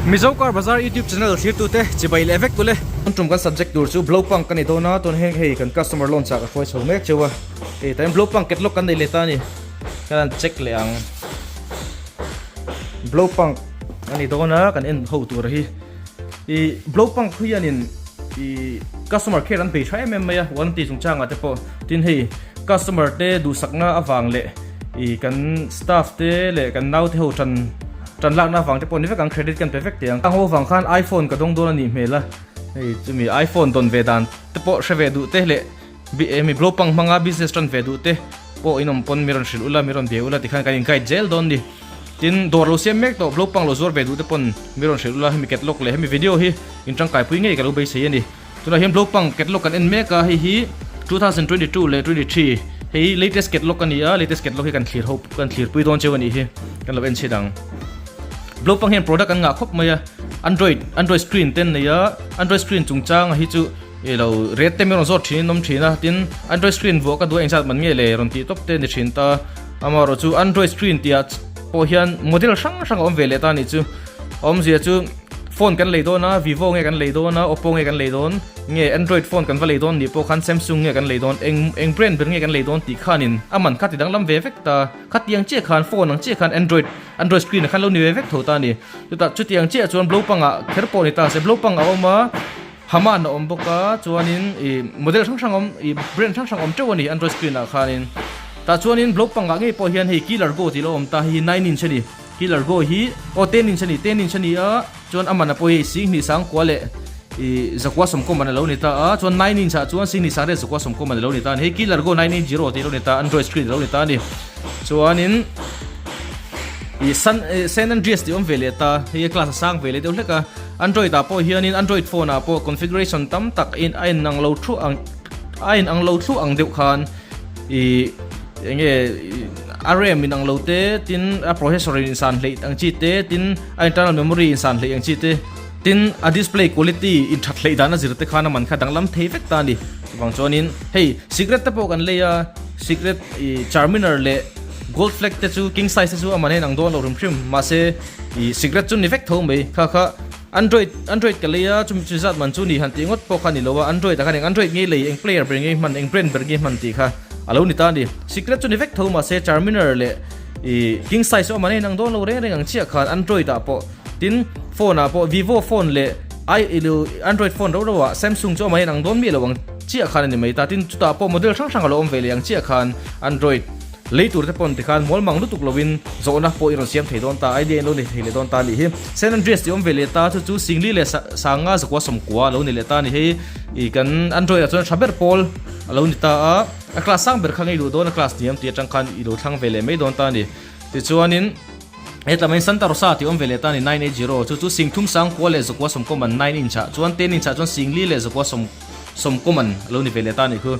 Mizo Car Bazar YouTube channel thlirtute chibai leh vek tule. Tun tum kan subject tur chu blow punk a ni dawn a, tun heng hei kan customer loan chah ka hruai chho mek cheu a, hei tah hian blow punk catalog kan nei leh ta a ni, kan han check leh ang. Blow punk a ni dawn a, kan en ho tur hi ih blow punk hianin ih customer care an bei tha em em mai a, warranty chungchangah te pawh tin hei customer te duhsakna avang leh ih kan staff te leh kan naute ho tan Tan lakna avang te pawh ni vek ang credit kan pe vek teh ang. Ang ho vang khan iPhone ka dawng dawn a nih hmel a, hei chumi iPhone dawn ve dan te pawh hre ve duh te leh mi blopang hmanga business tan ve duh te pawh in awm pawn mi rawn hrilh ula mi rawn bia ula tikhan kan in guide zel dawn ni. Tin dawr lo siam mek tawh blopang lo zuar ve duh te pawn mi rawn hrilh ula hemi catalog leh hemi video hi in tangkaipui ngei ka lo beisei a ni. Tunah hian Blopang catalog kan en mek a, hei hi 2022 leh 23 hei latest catalog a ni a, latest catalog hi kan thlir ho kan thlirpui dawn cheu a nih hi, kan lo en chhin ang. Blopang hian product an ngah khawp mai a, Android Android screen te an nei a, Android screen chungchang hi chu ih lo rate te min rawn zawt thin in awm thin a, tin Android screen vuah ka duh a engzat man nge le rawn tih tawp te a ni thin ta, amaherawhchu Android screen tih ah pawh hian model hrang hrang a awm ve leh ta a nih chu, a awmzia chu. Phone kan lei dawn a, Vivo nge kan lei dawn a, Oppo nge kan lei dawn, nge Android phone kan va lei dawn nih pawh khan Samsung nge kan lei dawn, eng eng brand ber nge kan lei dawn tih khanin a man kha ti danglam ve vek ta. Khatiang chiah khan phone ang chiah khan Android Android screen ah khan lo ni ve vek tho ta a ni. Chutah chutiang chiah chuan Blopang-ah kher pawh ni ta se, Blopang a awm a, Haman a awm bawk a, chuanin ih model hrang hrang a awm ih brand hrang hrang a awm teuh a ni Android screen ah khanin. Tah chuanin Blopang-ah ngei pawh hian hei Killer Go tih lo awm ta, hei hi 9 inch a ni. Killer Go hi aw 10 inch a ni, 10 inch a ni a, chuan a man a pawh hi 10 sangkua leh ih zakua sawmkaw man a lo ni ta a, chuan 9 inch ah chuan 10 sangriat zakua sawmkaw man a lo ni ta a ni. Hei Killer Go 980 tih a lo ni ta a, Android screen a lo ni ta a ni. Chuanin ih San ih San Andreas tih a awm ve leh ta, hei a class a sang ve leh deuh hlek a, Android ah pawh hianin Android phone ah pawh configuration tam tak in a inang lo thu ang a inang lo thluah ang deuh khan ih eng nge ih A RAM in ang lo te, tin a processor in insan hleih ang chi te, tin a internal memory insan hleih ang chi te, tin a display quality in that hleih dan a zir te khan a man kha danglam thei vek ta a ni. Chuvang chuanin hei cigarette te pawh kan lei a, cigarette ih Charminar leh Gold Flake te chu king size te chu a man a inang dawn lo hrim hrim, mahse ih cigarette chu ni vek tho mai kha kha Android Android ka lei a, chumi chu zat man chu ni han tih ngawt pawh kha a ni lo a, Android ah khan eng Android nge lei, eng player ber nge hman, eng brand ber nge hman tih kha a lo ni ta a ni. Secret chu ni vek tho mahse Charminar leh ih king size awm an a inang dawn lo reng reng ang chiah khan Android ah pawh tin phone ah pawh Vivo phone leh i ilo Android phone rau rau ah Samsung chu awm an inang dawn miah lo ang chiah khan a ni mai ta, tin chutah pawh model hrang hrang a lo awm ve leh ang chiah khan Android Lei tur te pawn tikhan mual mang lutuk lovin zawhna pawh i rawn siam thei dawn ta, idea in lo nei thei leh dawn ta a nih hi. San Andreas tih awm ve leh ta, chu chu Singli leh Sanga zakua sawmkua a lo ni leh ta a ni hei. Ih kan Android ah chuan tha ber pawl a lo ni ta a, a class sang ber kha ngei duh dawn a class hniam tih atang khan i lo thlang ve leh mai dawn ta a ni. Tichuanin hetlam ah hian Santa Rosa tih awm ve leh ta a ni 980, chu chu Singthum Sangkua leh zakua sawmkaw man 9 inch ah chuan 10 inch ah chuan Singli leh zakua sawm sawmkaw man a lo ni ve leh ta a nih khu.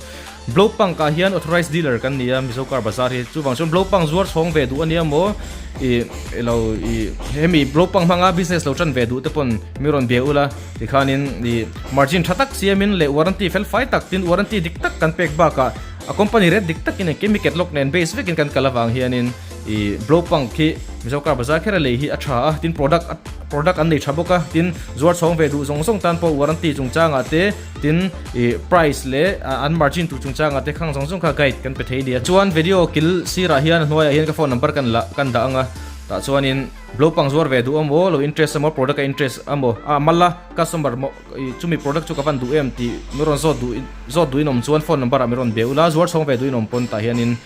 Blopunk ah hian authorized dealer kan ni a, Mizo car bazar hi chuvang chuan Blopunk zuar chhawng ve duh a nia maw ih ilo ih hemi Blopunk hmanga business lo tan ve duh te pawn mi rawn bia ula tikhanin ih margin tha tak siamin leh warranty fel fai tak tin warranty dik tak kan pek bakah a company rate dik takin engkim hi catalog nen base vekin kan kal avang hianin ih Blopunk hi Mizo car bazar khera lei hi a tha a tin product product an nei tha bawk a tin zuar chhawng ve duh zawng zawng tan pawh warranty chungchangah te Tin, ih price leh an margin tur chungchangah te khang zawng zawng kha guide kan pe thei a ni a. Chuan video kil sirah hian a hnuaiah hian ka phone number kan la kan dah ang a, tah chuanin blopang zuar ve duh amaw lo interest amaw product a interest amaw a mal a customer maw ih chumi product chu ka van duh em tih mi rawn zawt duh zawt duhin awm chuan phone number ah mi rawn be ula zuar chhawng ve duhin awm pawn tah hianin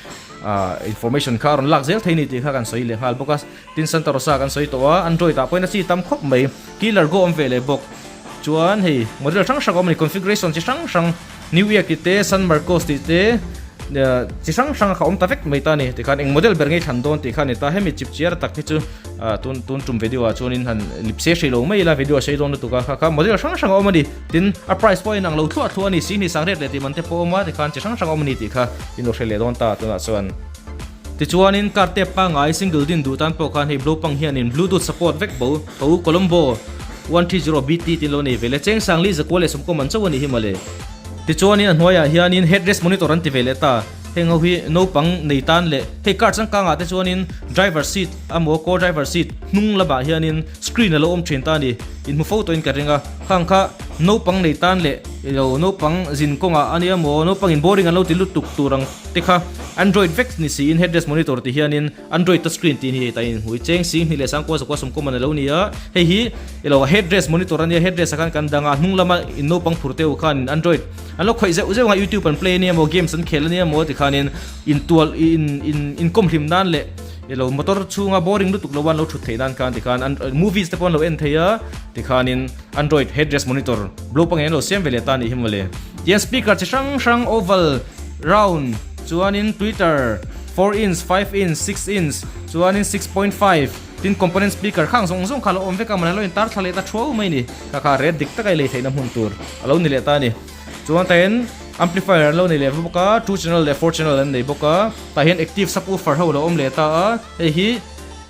ah information kha a rawn lak zel thei a ni tih kha kan sawi leh nghal bawk a. Tin Santa Rosa kan sawi tawh a, Android ah pawhin a chi tam khawp mai, Killer Go awm ve leh bawk. Chuan hei model hrang hrang a awm a ni, configuration chi hrang hrang, New Year tih te, San Marcos tih te, chi hrang hrang kha awm ta vek mai ta a ni. Tikhan eng model ber ngei thlan dawn tih kha a ni ta, hemi chip chiar tak hi chu tun tun tum video ah chuanin han lip se hrih lo mai ila, video a sei dawn lutuk a, kha kha model hrang hrang a awm a ni. Tin a price pawh a inang lo thluah thluah a ni, 10,000 sangriat leh tih man te pawh a awm a, tikhan chi hrang hrang a awm a ni tih kha in lo hre leh dawn ta tunah chuan. Tichuanin car tap pangngai single din duh tan pawh khan hei Blopang hianin Bluetooth support vek bo tho Colombo 130 BT tin lo nei ve le cheng sang li zakua leh sawmkaw man chauh a nih hi mawle. Tichuanin a hnuaiah hianin headrest monitor an ti ve leh ta. Heng ho hi naupang nei tan leh hei car changkangah te chuanin driver seat amaw co driver seat hnung lamah hianin screen a lo awm thin ta a ni. Inhmu fo tawhin ka ring a, khang kha naupang nei tan leh ilo naupang zin kawngah a nia maw naupangin boring an lo ti lutuk tur ang te kha android vek ni siin headrest monitor ti hianin android touch screen tih hi hei ta inhmui cheng sing hnih leh sangkua zakua sawmkawm an alo ni a, hei hi ilo headrest monitor a nia headrest ah khan kan dang a hnung lama in naupang phur te u khanin android an lo khawih zeuh zeuh ang a youtube an play a nia maw games an khel a nia maw tikhanin intual in in inkawm hlim nan leh Ilo motor chhunga boring lutuk lo an lo thut theih nan khan tikhan an movies te pawh an lo en thei a tikhanin android headrest monitor blow pangin an lo siam ve leh ta a nih hi mawle. Tihian speaker chi hrang hrang oval, round chuanin tweeter 4 inch, 5 inch, 6 inch chuanin 6.5 tin component speaker khang zawng zawng kha a lo awm vek a mawle an lo intar thla leh ta thuau mai a ni. Kha kha red dik taka i lei theihna hmun tur a lo ni leh ta a ni. Chuan tain amplifier an lo nei leh bawk a, 2 channel leh 4 channel an nei bawk a. Tah hian active subwoofer ho lo awm leh ta a, hei hi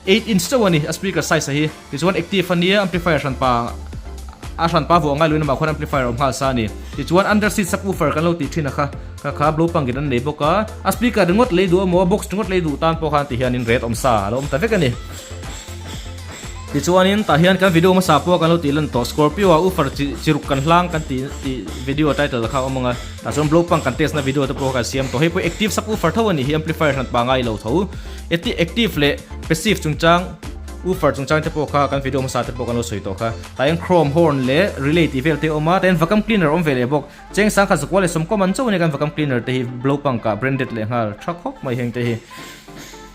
8 inch chauh a ni a speaker size a hi. Tichuan active a nia amplifier hranpa a hranpa vuah ngai luin amah khuan amplifier a awm nghal sa a ni. Tichuan under seat subwoofer kan lo tih thin a kha kha kha blow pangin an nei bawk a. A speaker ringawt lei duh emaw box ringawt lei duh tan pawh khan ti hianin red awm sa a lo awm ta vek a ni. Tichuanin tah hian kan video hmasa pawh kan lo tih lan tawh Scorpio ah woofer chi chiruk kan hlang kan tih tih video title kha a awm ang a tah chuan blow pang kan test na video te pawh kan siam tawh hei pawh active sub woofer tho a nih hi amplifier hran pangai lo tho eti active leh passive chungchang woofer chungchang te pawh kha kan video hmasa te pawh kan lo sawi tawh kha tah hian chrome horn leh relay tih vel te a awm a tah hian vacuum cleaner a awm ve leh bawk cheng sangkhat zakua leh sawmkaw man chauh a nia kan vacuum cleaner te hi blow pang kah branded leh nghal tha khawp mai heng te hi.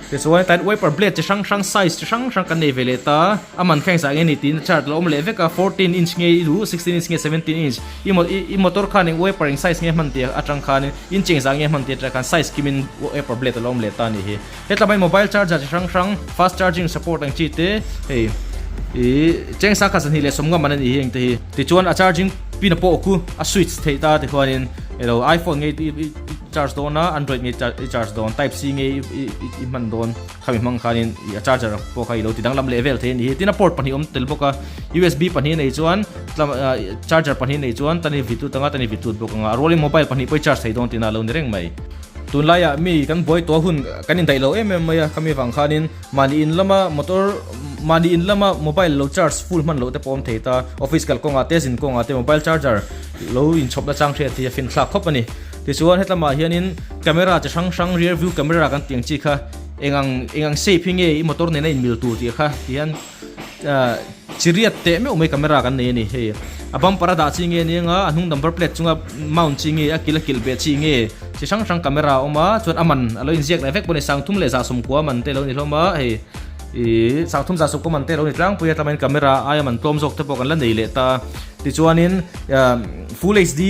Tichuan hetah hian wiper blade chi hrang hrang size chi hrang hrang kan nei ve leh ta, a man kha engzah nge ni tiin chart lo awm leh vek a, 14 inch nge i duh, 16 inch nge 17 inch, i mo i motor khan eng wiper eng size nge hman tih atang khanin inch engzah nge hman tih atang khan size kimin wiper blade a lo awm leh ta a nih hi. Hetlama hi mobile charger chi hrang hrang fast charging support ang chi te hei ih cheng sangkhat sahnih leh sawmnga man a nih hi engte hi. Tichuan a charging pin a pawh khu a switch theih ta tikhuanin ilo iPhone nge i charge dawn a android nge i charge dawn type c nge i hman dawn khami hmang khanin a charger pawh kha i lo ti danglam leh vel thei a ni hi tin a port pahnih awm tel bawk a usb pahnih nei chuan charger pahnih nei chuan tani vitut anga tani vitut bawk anga a rualin mobile pahnih pawh i charge thei dawn tihna a lo ni reng mai tunlaiah mi kan buai tawh hun kan indaih lo em em mai a khami vang khanin mahni in lama motor mahni in lama mobile lo charge full hman loh te pawh awm thei ta office kalkawngah te zin kawngah te mobile charger lo inchhawpna chang hriat hi a finthlak khawp a ni. Tichuan hetlamah hianin camera chi hrang hrang rear view camera kan tih ang chi kha eng ang eng ang shape hi nge i motor nena inmil tur tih kha ti hian ah chi riat teh meuh mai camera kan nei a ni hei a bumper a dah chi nge nia a hnung number plate chunga mount chi nge a kil a kilh beh chi nge chi hrang hrang camera a awm a chuan a man a lo inziak leh vek pawh a ni sangthum leh zahsawmkua man te a lo ni hlawm a hei ih sangthum zahsawmkua man te a lo ni tlangpui a tlamain camera aia man tlawm zawk te pawh kan la nei leh ta tichuanin ah full hd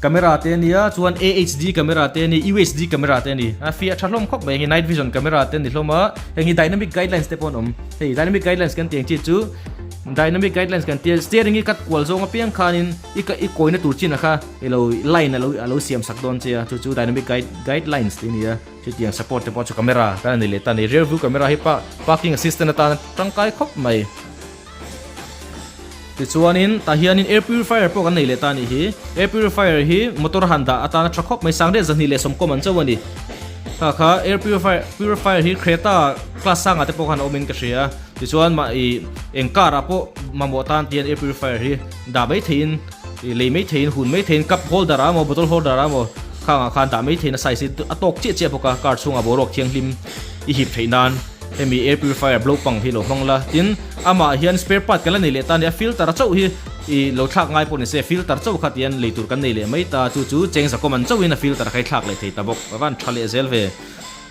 Camera te a nia chuan AHD camera te a ni UHD camera te a ni a fiah tha hlawm khawp mai heng hi night vision camera te a ni hlawm a heng hi dynamic guidelines te pawh an awm hei dynamic guidelines kan tih ang chi chu dynamic guidelines kan tia steering hi cut kual zawng apiang khanin i i kawina tur chin a kha ilo line alo alo siam sak dawn che a chu chu dynamic guide guidelines tih a ni a chutiang support te pawh chu camera kan nei leh ta a ni rear view camera hi pa parking assistant atan tangkai khawp mai. Tichuanin tah hianin air purifier pawh kan nei leh ta a nih hi. Air purifier hi motor han dah atana tha khawp mai sang riat zahnih leh sawmkawm an chauh a ni. Kha kha air purifier purifier hi Creta class sangah te pawh khan a awmin ka hria. Tichuan mah ih eng car ah pawh mamawh tan tian air purifier hi dah mai theihin ih lei mai theihin hun mai theihin cup holder ah emaw bottle holder ah emaw khangah khan dah mai theihin a size hi a tawk chiah chiah bawk a car chhungah boruak thianghlim i hip theih nan. Hemi air purifier blow pang hi lo hmang la tin amah hian spare part kan la nei leh ta a ni a filter chauh hi ih lo thlak ngai pawh ni se filter chauh kha tihian lei tur kan nei leh mai ta chu chu cheng zakawm an chauhin a filter kha i thlak leh thei ta bawk a van tha leh zel ve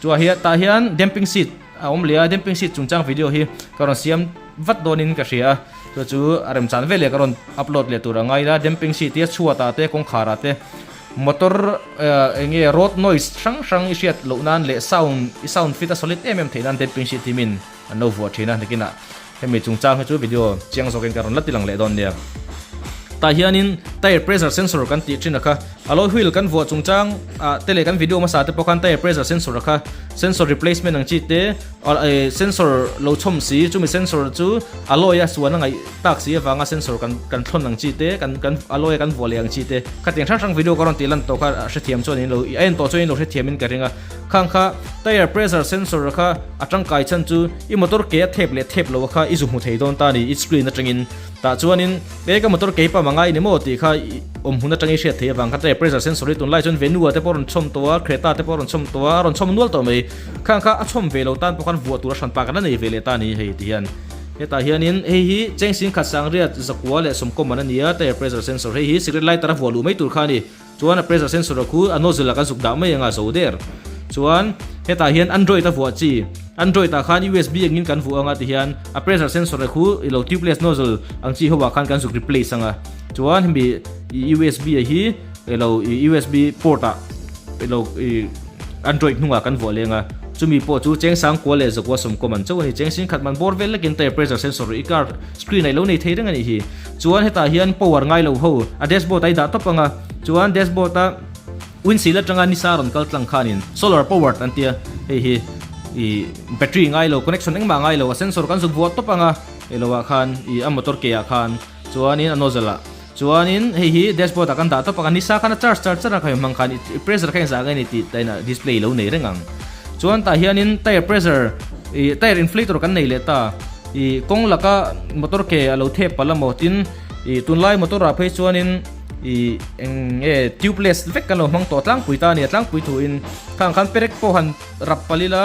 chua hi tah hian damping seat a awm leh a damping seat chungchang video hi ka rawn siam vat dawnin ka hria a chu chu a remchan vel leh ka rawn upload leh tur a ngai la damping seat hi a chhuat ah te kawngkhar ah te Motor eng nge road noise hrang hrang i hriat loh nan leh sound i sound fit a solid em em theih nan damping sheet hi min an lo vuah thin a, nakinah hemi chungchang hi chu video chiang zawkin ka rawn la ti lang leh dawn nia. Tah hianin tyre pressure sensor kan tih thin a kha. Alloy wheel kan vuah chungchang ah te leh kan video hmasa te pawh khan tyre pressure sensor a kha sensor replacement ang chi te sensor lo chhawm si chumi sensor chu alloy a suan a ngaih tak si avanga sensor kan kan thlawn ang chi te kan kan alloy a kan vuah leh ang chi te khatiang hrang hrang video ka rawn tih lan tawh kha a hrethiam chuan in lo a en tawh chuan in lo hrethiam in ka ring a khang kha tyre pressure sensor a kha a tangkai chhan chu i motor ke a thep leh thep lo a kha i zu hmu thei dawn ta a ni i screen atangin Tah chuanin, E ka motor kei pam angai ni maw tih kha awm hun atangin hriat theih avang kha tire pressure sensor hi tunlai chuan Venue-a te pawh a rawn chhawm tawh a, Creta te pawh a rawn chhawm tawh a, a rawn chhawm nual tawh mai. Khang kha a chhawm ve lo tan pawh khan vuah tur a hran pa kan la nei ve leh ta a ni hei ti hian. Hetah hianin hei hi cheng sing khat sangriat zakua leh sawmkawm man a ni a, tire pressure sensor hei hi cigarette lighter a vuah luh mai tur kha a ni. Chuan a pressure sensor a khu a nozzle ah kan zuk dah mai anga zo der. Chuan hetah hian Android a vuah chi. Android ah khan USB engin kan vuah anga ti hian a pressure sensor a khu ilo tubeless nozzle ang chi ho ah khan kan zuk replace anga. Chuan hemi USB a hi ilo USB port ah ilo Android hnungah kan vuah leng a. Chumi pawh chu cheng sang kua leh zakua sawmkawm an chauh a ni. Cheng sing khat man bawr vel lekin tire pressure sensor i car screen ah ilo nei thei reng a nih hi. Chuan hetah hian power ngai lo ho a dashboard a i dah tawp ang a, chuan dashboard a windshield atanga nisa rawn kal tlang khanin solar powered an tia hei hi ih battery ngai lo connection engmah ngai lo a sensor kan zuk vuah tawp ang a elo ah khan ih a motor ke ah khan chuanin a nozzle ah chuanin hei hi dashboard ah kan dah tawp ang a nisa khan a charge char char a kha hmang khan ih pressure kha engzah nge ni tih tain ah display lo nei reng ang chuan tah hianin tire pressure ih tire inflator kan nei leh ta. Ih kawng laka motor ke a lo thep palh a maw tin ih tunlai motor ah phei chuanin ih eng nge tubeless vek kan lo hmang tawh tlangpui ta a ni a tlangpui thuin khang khan perek pawh han rap palh ila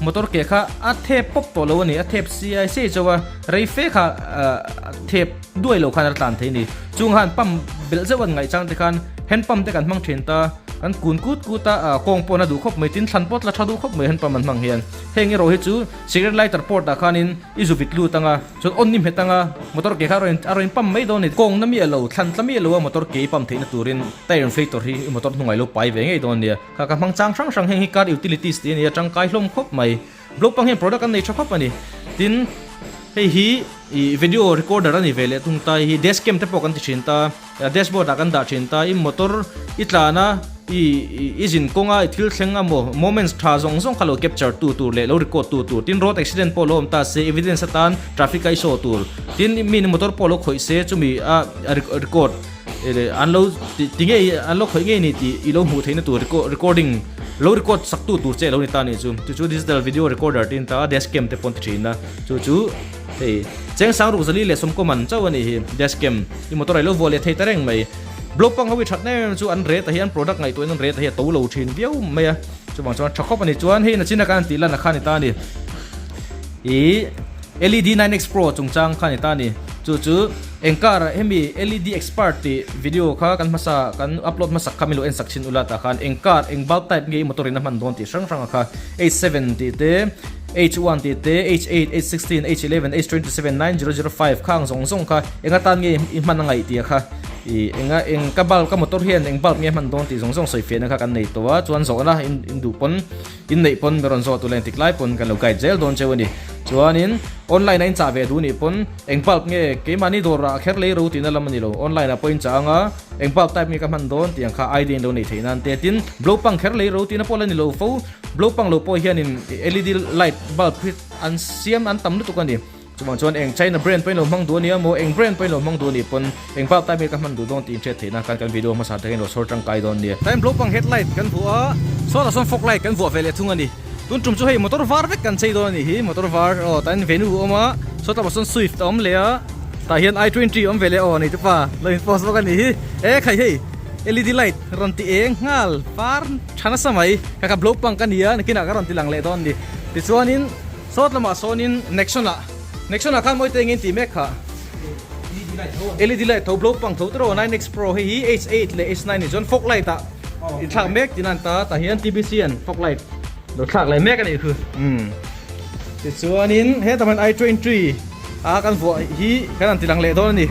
motor ke kha a thep pawp tawh lo a ni a thep siai siai chauh a rei fe kha ah thep duai lo khan a tlan thei a ni chung han pump belh zeuh an ngaih chang te khan hand pump te kan hmang thin ta kan kun kut kut a ah kawng pawh na duh khawp mai tin thlan pawh tla tha duh khawp mai hand pump an hmang hian heng erawh hi chu. Cigarette lighter port ah khanin i zu vit lut anga, chuan on ni hmet anga, motor ke kha a rawn a rawn pump mai dawn a ni. Kawng na miah lo, thlan tla miah lo a motor ke i pump theihna turin tire inflator hi i motor hnungah i lo pai ve ngei dawn a nia. Kha ka hmang chang hrang hrang heng hi car utilities tih a ni a, tangkai hlawm khawp mai. Blog pang hian product an nei tha khawp a ni. Tin, hei hi ih video recorder a ni ve leh tung ta, hei hi dash cam te pawh kan ti thin ta. Dashboard ah kan dah thin ta, i motor i tlan a, i i zin kawng a, i thil thleng a maw, moments tha zawng zawng kha lo capture tu tur leh lo record tu tur, tin road accident pawh lo awm ta se evidence atan traffic a i show tur, tin mi in motor pawh lo khawih se chumi a record an lo ti ngei an lo khawih ngei ni tih i lo hmuh theihna tur recording lo record sak tu tur che lo ni ta a nih chu, chu chu digital video recorder tin ta dash cam te pawh an ti thin a, chu chu. Hei, cheng sang ruk zali leh sawmkaw man chauh a nih hi, dash cam i motor a ilo vuah leh thei ta reng mai. Blog pang ho hi that na em em chu an rate a hi an product ngaihtuah in an rate a hi a to lo thin viau mai a, chuvang chuan tha khawp a ni chuan hei nachina khan an tih lan a kha ni ta a ni. Ih LED 9X Pro chungchang kha ni ta a ni, chu chu eng car ah hemi LED expert tih video kha kan hmasa kan upload hmasak kha min lo en sak chhin ula tah khan eng car eng bulb type nge i motor in a hman dawn tih hrang hrang a kha H7 tih te H1 tih te, H8, H16, H11, H27, 9005 kha ang zawng zawng kha eng atan nge i hman a ngaih tih a kha ih enga eng ka bulb ka motor hian eng bulb nge hman dawn tih zawng zawng sawi fiahna kha kan nei tawh a chuan zawhna in in duh pawn in neih pawn mi rawn zawh tur leh engtik lai pawn kan lo guide zel dawn cheu a ni chuanin online a in chah ve duh nih pawn eng bulb nge keimahni dawrah kher lei ro tihna lam a ni lo online ah pawh in chah anga eng bulb type nge ka hman dawn tih ang kha ID in lo neih theih nan te tin blow pang kher lei ro tihna pawh la ni lo fo. Blow pang lo pawh hianin LED light bulb hi an siam an tam lutuk a ni. Chuvang chuan eng China brand pawhin lo hmang duh a nia maw, eng brand pawhin lo hmang duh a nih pawn eng bulb type nge ka hman duh dawn tih inhriat theihna khan kan video hmasa te hian lo chhawr tangkai dawn nia. Tlaiin blow pang headlight kan vuah a, sawtah sawn fog light kan vuah ve leh thung a ni. Tun tum chu hei motor var vek kan chei dawn a nih hi, motor var aw tlaiin Venue a awm a, sawtah pawh sawn Swift a awm leh a, tah hian i 20 a awm ve leh aw nei te pa lo in post bawk a nih hi. E khai hei LED light rawn ti eng nghal var. Tha nasa mai, ka ka blow pang ka nia, nakinah ka rawn ti lang leh dawn a ni. Tichuanin sawt lamah sawnin Nexon ah, Nexon ah khan mawi te engin tih mek kha. LED light tho blow pang tho tiraw 9X Pro hei hi H8 leh H9 ni chuan fog light ah in thlak mek tiin a an ta, tah hian TBC an fog light lo thlak leh mek a nih khu. Tichuanin hetah hian i20 a kan vuah hi kan han ti lang leh dawn a ni.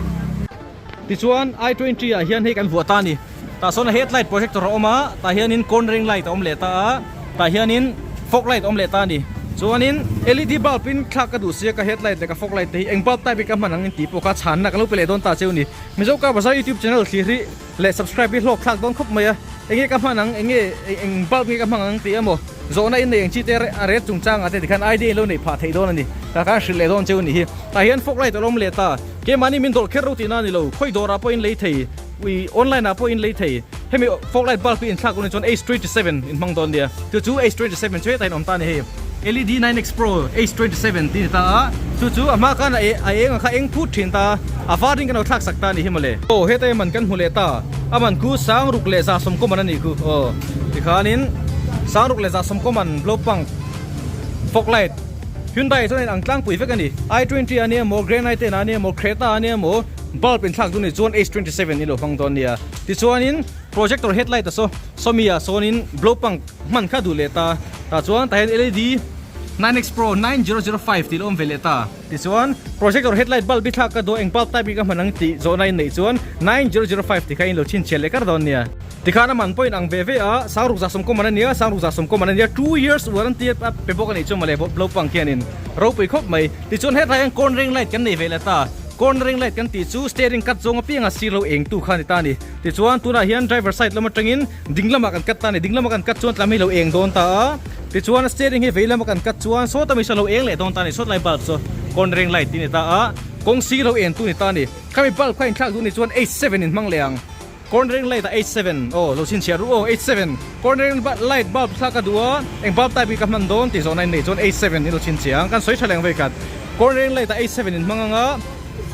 Tichuan i 20 ah hian hei kan vuah ta a ni. Tah sawn a headlight projector a awm a, tah hianin cornering light a awm leh ta a, tah hianin fog light a awm leh ta a ni. Chuanin LED bulb in thlak ka duh sia ka headlight leh ka fog light te hi eng bulb type hi ka hman ang in tih pawh kha chhanna ka lo pe leh dawn ta cheu ni. Mizo Car Bazaar YouTube channel thlir hi leh subscribe hi hlawk thlak dawn khawp mai a, enge ka hman ang, enge eng bulb nge ka hmang ang tih emaw zawhna in nei ang chi te a ret chungchangah te tikhan idea in lo neih phah theih dawn a ni. Tah khan hrilh leh dawn cheu ni hi. Tah hian fog light a lawm leh ta. Keimahni min dawlh kher ro tihna a ni lo, khawi dawrah pawh in lei thei. Ui, online ah pawh in lei thei. Hemi fog light bulb hi in thlak unin chuan H27 in hmang dawn nia. Chu chu H27 chu hetah in awm ta a ni hei. LED 9X Pro H27 tih a ni ta a. Chu chu a hma khan a a eng ang kha eng phut thin ta a. A var in kan lo thlak sak ta a ni hi mawle. Aw heta i man kan hmu leh ta. A man khu sang ruk leh za sawm kawman a nih khu. Aw tikhanin sang ruk leh za sawm kawman blow pump fog light Hyundai chuan in ang tlangpui vek a ni. I20 a nia maw, Grand i10 a nia maw, Creta a nia maw. Bulb in thlak duh nih chuan H27 i lo hmang dawn nia. Tichuanin projector headlight a saw sawmi ah sawnin blow punk hman kha duh leh ta. Tah chuan tah hian LED 9X Pro 9005 tih lo awm ve leh ta. Tichuan projector headlight bulb i thlak ka duh a eng bulb type nge ka hman ang tih zawhna in neih chuan 9005 tih kha in lo chhinchhiah leh kar dawn nia. Tikhan a man pawh in ang ve ve a, sangruk za sawmkaw man a nia, sangruk za sawmkaw man a nia, 2 years warranty a pe bawk a nih chu mawle blow punk hianin ropui khawp mai. Tichuan hetlai hian cornering light kan nei ve leh ta. Cornering light kan tih chu steering cut zawng apianga sir lo eng tu kha a ni ta a ni. Tichuan tunah hian driver side lam atangin ding lamah kan cut ta a ni. Ding lama kan cut chuan tlam hi lo eng dawn ta a. Tichuan steering hi vei lama kan cut chuan sawta mi saw lo eng leh dawn ta a ni. Sawt lai bulb chu cornering light tih a ni ta a. Kawng sir lo eng tu a ni ta a ni. Khami bulb kha inthlak duh ni chuan H7 in hmang leh ang. Cornering light ah H7 aw lo chhinchhiah ru aw H7 cornering light bulb thlak ka duh a eng bulb type hi ka hman dawn tih zawhna in neih chuan H7 in lo chhinchhiah ang kan sawi tha leng vei khat cornering light ah H7 in hmang ang a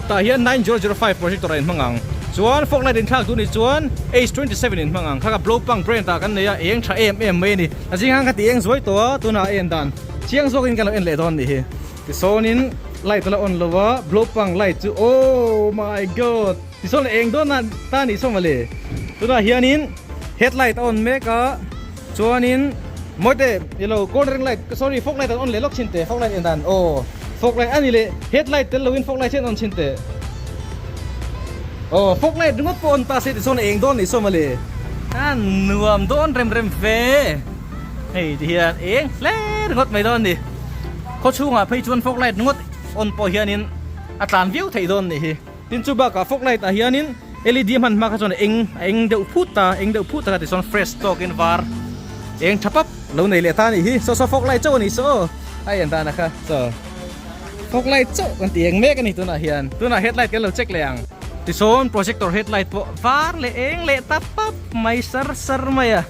tah hian 9005 projector ah in hmang ang chuan fog light in thlak duh nih chuan H27 in hmang ang kha ka blow punk brand ah kan nei a eng tha em em mai a ni a zing ang ka ti eng zuai tawh a tunah a en dan chiang zawk in kan lo en leh dawn nih hi tisawn in light a la on lo a blow punk light chu oh my god. Tisawn eng dawn a ta nih saw mawle. Tunah hianin headlight a on mek a, chuanin mawite ilo cornering light sorry fog light an on leh lawk thin teh fog light en dan aw fog light a ni leh headlight tel loin fog light hian on thin teh aw fog light ringawt pawh on ta se tisawn eng dawn nih saw mawle a nuam dawn rem rem ve hei ti hian eng hle ringawt mai dawn a ni khawchhungah phei chuan fog light ringawt on pawh hianin a tlan viau theih dawn nih hi. Tin chu bakah fog light ah hianin LED hman hma kha chuan a eng a eng deuh phut a eng deuh phut a kha tichuan fresh tawkin var eng tha pap lo nei leh ta a nih hi saw saw fog light chauh a nih saw a en dan a kha chaw fog light chauh kan ti eng mek a ni tunah hian tunah headlight kan lo check leh ang tichuan projector headlight pawh var leh eng leh ta pap mai sar sar mai a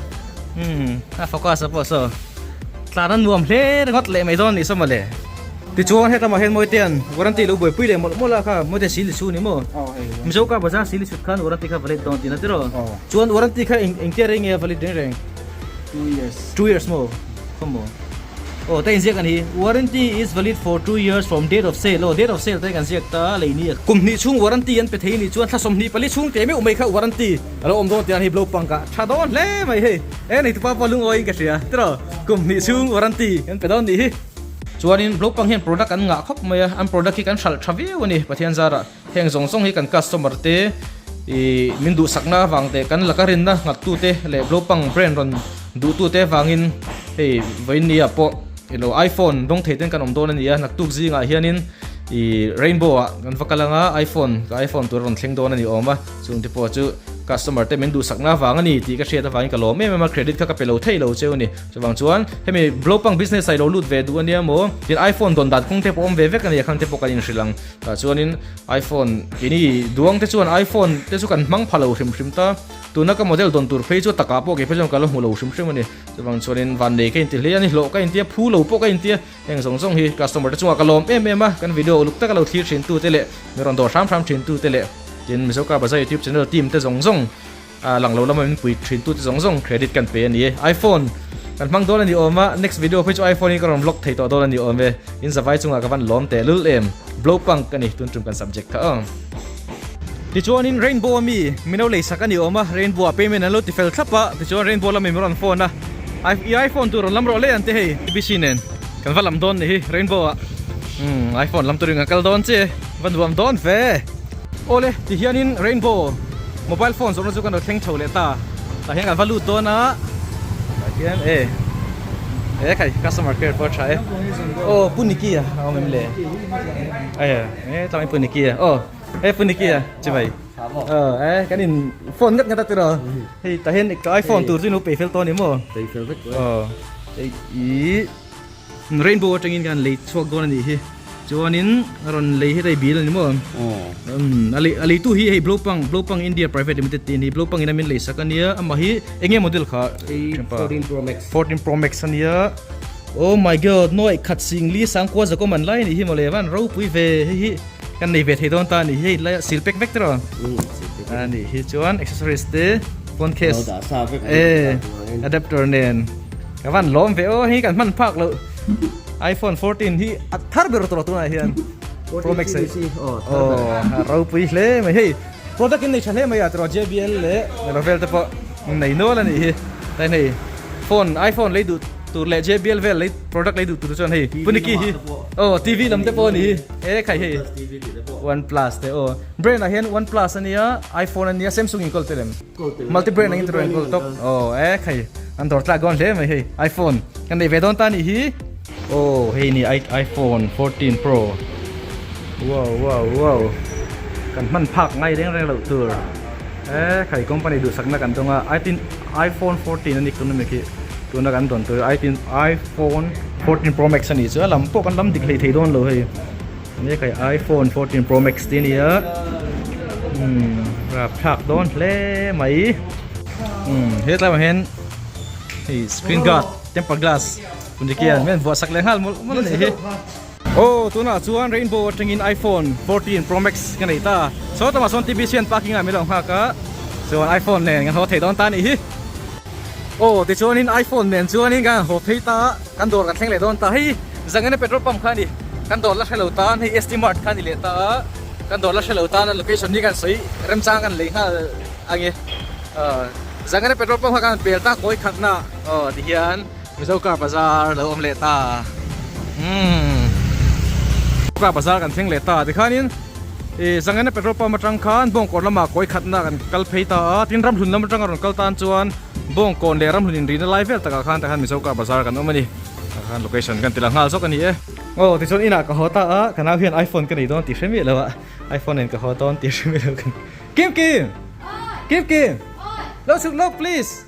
umm a focus a pawh saw tlan a nuam hle ringawt leh mai dawn a nih saw mawle. Tichuan hetlama hian Mawitean warranty lo buaipui leh mawlh mawlh a kha Mawite sil i su ni maw? Mizo car bazar sil i sut khan warranty kha valid dawn tihna tiraw? Chuan warranty kha eng engtia rei nge a valid reng reng? 2 years. 2 years maw? Khaw maw? Aw ta inziak a ni hi. Warranty is valid for 2 years from date of sale aw date of sale te kan ziak ta lei ni a. Kum hnih chhung warranty an pe thei nih chuan thla 24 chhung teh meuh mai kha warranty a lo awm dawn tih a ni blow punk ah tha dawn hle mai hei. E nei tupa pawh lungawiin ka hria tiraw? Kum hnih chhung warranty an pe dawn nih hi. Chuanin Blopang hian product an ngah khawp mai a, an product hi kan hralh tha viau a ni Pathian zarah. Heng zawng zawng hi kan customer te ih min duhsakna avang teh kan laka rinna nghat tute leh Blopang brand rawn duh tute avangin hei vawiin pawh ilo iPhone dawng thei ten kan awm dawn a ni a, naktuk zingah hianin ih Rainbow ah kan va kal anga iPhone ka iPhone tur a rawn thleng dawn a ni awm a, chungte pawh chu customer te min duhsakna avang a ni tih ka hriat avangin ka lawm em em a, credit kha ka pe lo thei lo cheu a ni. Chuvang chuan hemi Blopang business ah i lo lut ve duh ania maw? Tin iPhone dawn dan kawng te pawh awm ve vek ania khang te pawh kan inhrilh ang. Tah chuanin iPhone keini duang te chuan iPhone te chu kan hmang pha lo hrim hrim ta. Tuna ka model dawn tur phei chu takah pawh kei phei chuan ka la hmu lo hrim hrim a ni. Chuvang chuanin vannei ka inti hle a ni, hlawh ka intia, phu lo pawh ka intia. Heng zawng zawng hi customer te chungah ka lawm em em a, kan video uluk taka lo thlir thin tu te leh mi rawn dawr hram hram thin tu te leh tin Mizo Car Bazar YouTube channel team te zawng zawng A lang lo lama min pui thin tute zawng zawng credit kan pe a ni e. iPhone kan hmang dawn a ni awm a, next video phei chu iPhone in ka rawn vlog thei tawh dawn a ni awm e. In zavai chungah ka van lawm teh lul em. Blow punk a ni tun tum kan subject kha aw. Tichuanin Rainbow a mi min lo lei sak a ni awm a, Rainbow ah payment an lo ti fel thlap a, tichuan Rainbow lama min rawn phone a, i iPhone tur rawn lam rawh le an ti hei. ABC nen kan va lam dawn ni hi Rainbow ah. Umm iPhone lam turin kan kal dawn che, va nuam dawn ve. Awle tihianin Rainbow mobile phone zawrhna chu kan lo thleng chho leh ta tah hian kan va lut dawn a tah hian e. E khai customer care pawh a tha e. Aw Pu Nicky a awm em le? Aia e tlangin Pu Nicky a aw e Pu Nicky a chivai. Aw e kan in phone ngat ngat a tiraw. Hei tah hian ka iPhone tur chu ilo pei fel tawh a ni maw? Pei fel vek tawh e. Aw hei ih rainbow atangin kan lei chhuak dawn a nih hi. Chuanin a rawn lei hi hei bil a ni maw? Umm a lei a leitu hi hei Blopang Blopang India Private Limited tih a ni. Blopang in a min lei sak a nia amah hi eng nge model kha? Hei 14 Pro Max. 14 Pro Max a nia. Oh my god nuaih khat sing li sangkua zakawm an lai a nih hi mawle van ropui ve hei hi. Kan nei ve thei dawn ta a nih hi, hei lai sil pek vek tiraw? A nih hi chuan accessories te phone case e adapter nen ka van lawm ve aw hei kan hman phak loh iPhone 14 hi a thar ber tawh tunah hian Pro Max hei aw ropui hle mai hei product in nei tha hle mai a tiraw JBL leh Lenovo te pawh nei nual a nih hi tain hei phone iPhone lei duh tur leh JBL vel lei product lei duh tur chuan hei Puniki hi aw TV lam te pawh a ni hi e khai hei One Plus te aw brand ah hian One Plus a nia iPhone a nia Samsung in kawl tel em multi brand angin tiraw in kawl tawp aw e khai an dawr tlak dawn hle mai hei iPhone kan nei ve dawn ta a nih hi aw hei ni iPhone 14 Pro wow wow wow kan hman phak ngai reng reng loh tur e khai company duhsakna kan dawng a iPhone 14 a ni tuna mi khi tuna kan dawn tur iPhone 14 Pro Max a nih chu a lam pawh kan lam dik hlei thei dawn lo hei enge kai iPhone 14 Pro Max te ania umm rapthlak dawn hle mai umm he tlaiah hian hei screen guard temper glass kundiki hian min vuah sak leh nghal mawlh mawlh a nih hi. Aw tunah chuan Rainbow atangin iPhone 14 Pro Max ka nei ta. Saw tamah sawn TBC an parking ah min lo nghak a, chuan iPhone nen kan haw thei dawn ta a nih hi. Aw tichuanin iPhone nen chuanin kan han haw phei ta a, kan dawr kan thleng leh dawn ta. Hei Zangena petrol pump kha a ni, kan dawr la hre lo tan hei ST Mart kha a ni leh ta a, kan dawr la hre lo tan a location hi kan sawi remchang kan lei nghal ang e. Zangena petrol pump kha kan han pel ta kawi khatna aw tihian. Mizo car bazar lo awm leh ta umm car bazar kan thleng leh ta tikhanin ih Zangena petrol pump atang khan Bawngkawn lamah kawi khatna kan kal phei ta a tin Ramhlun lam atanga rawn kal tan chuan Bawngkawn leh Ramhlun inrihna lai vel takah khan tikhan Mizo car bazar kan awm a ni tah khan location kan ti lang nghal zawk a ni e. Aw tichuan inah ka haw ta a ka nau hian iPhone ka nei dawn tih hre miah lo a iPhone nen ka haw dawn tih hre miah lo kan Kim Kim Kim Kim lo chhuk lawk please.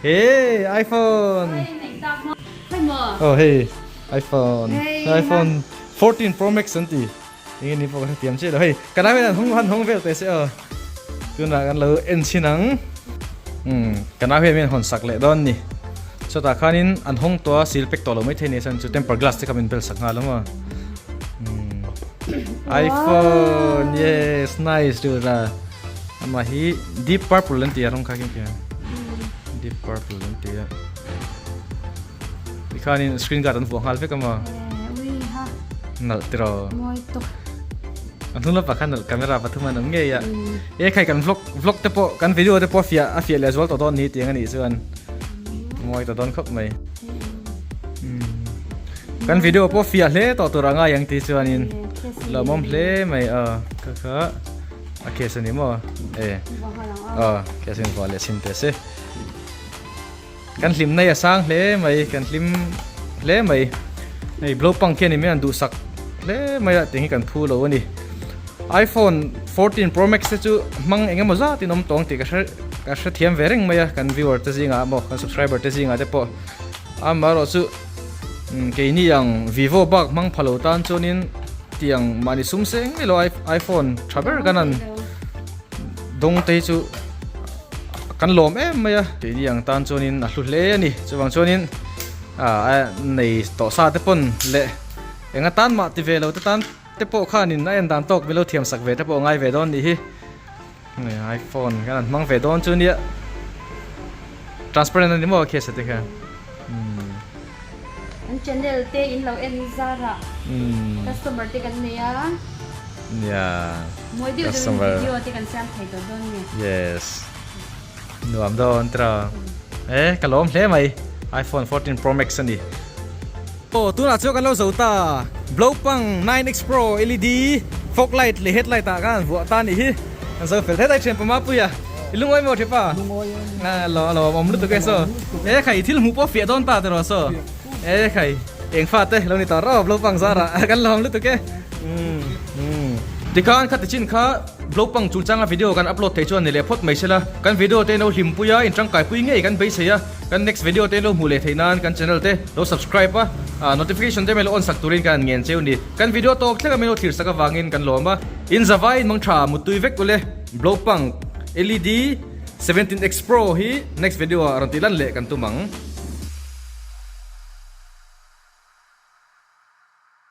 Hey iPhone. Oh hey iPhone. iPhone 14 Pro Max an ti. Enge ni pawh ka hrethiam chiah lo hei. Kan ai hian hung han hawng vel teh se aw. Tunah kan lo en chhin ang. Um kan au hian min hawn sak leh dawn ni. Chutah khanin an hawng tawh a seal pack tawh lo maithei ni chuan chu temper glass te kha min bel sak nghal ang aw. Um iPhone yes nice dude la. Amah hi deep purple an ti a rawng kha khin khian deep purple an ti a tikhanin screen guard an vuah nghal vek a maw nalh tiraw a hnung lamah khan nalh camera pathum an awm ngei a e khai kan vlog vlog te pawh kan video te pawh a fiah a fiah leh zual tawh dawn ni tiang a nih chuan mawi ta dawn khawp mai kan video pawh fiah hle tawh tur a ngai ang tih chuanin lawmawm hle mai a kha kha. A case a ni maw? E. Aw, case in vuah leh chhin teh se. Kan hlim nei a sang hle mai, kan hlim hle mai. Hei blow punk hian in an duhsak hle mai a, tiang hi kan phu lo a ni. iPhone 14 Pro Max te chu hmang eng emaw zat in awm tawng tih ka hre ka hrethiam ve reng mai a, kan viewer te zingah maw, kan subscriber te zingah te pawh. Amaherawh chu keini ang Vivo bak hmang pha lo tan chuanin tiang mahni sum seng mai lo iPhone tha ber kan han dawng te hi chu kan lawm em mai a keini ang tan chuanin a hlu hle a ni chuvang chuanin ah nei tawh sa te pawn leh eng atan mah ti ve lo te tan te pawh khanin a en dan tawk milo thiam sak ve te pawh a ngai ve dawn nih hi. iPhone kan han hmang ve dawn chu nia transparent ani maw case te kha an channel te in lo en zar a customer te kan nei a nia mawi deuh deuh in video te kan siam thei tawh dawn nge yes nuam dawn tira e ka lawm hle mai iPhone 14 Pro Max ani Aw tunah chuan kan lo zo ta Blopang 9X Pro LED fog light leh headlight ah khan vuah ta anih hi. Kan zo fel thet ai thian pama puia. I lungawi maw Thipa? Lungawi e. A lo a lawmawm lutuk e saw. E khai thil hmuh pawh fiah dawn ta tiraw saw. E khai eng fa te lo ni tawh rawp lo pang zarah kan lawm lutuk e. Tikhan khati chin kha blog pang chungchanga video kan upload thei chuan ni leh phawt mai sela. Kan video te lo hlimpui a intangkaipui ngei kan beisei a. Kan next video te lo hmuh leh theih nan kan channel te lo subscribe a, notification te mai lo on sak turin kan ngen cheu ni. Kan video tawp thleng a min lo thlir sak avangin kan lawm a. In zavai in mang tha muttui vek ule blog pang LED 17X Pro hi next video ah rawn tih lan leh kan tum ang.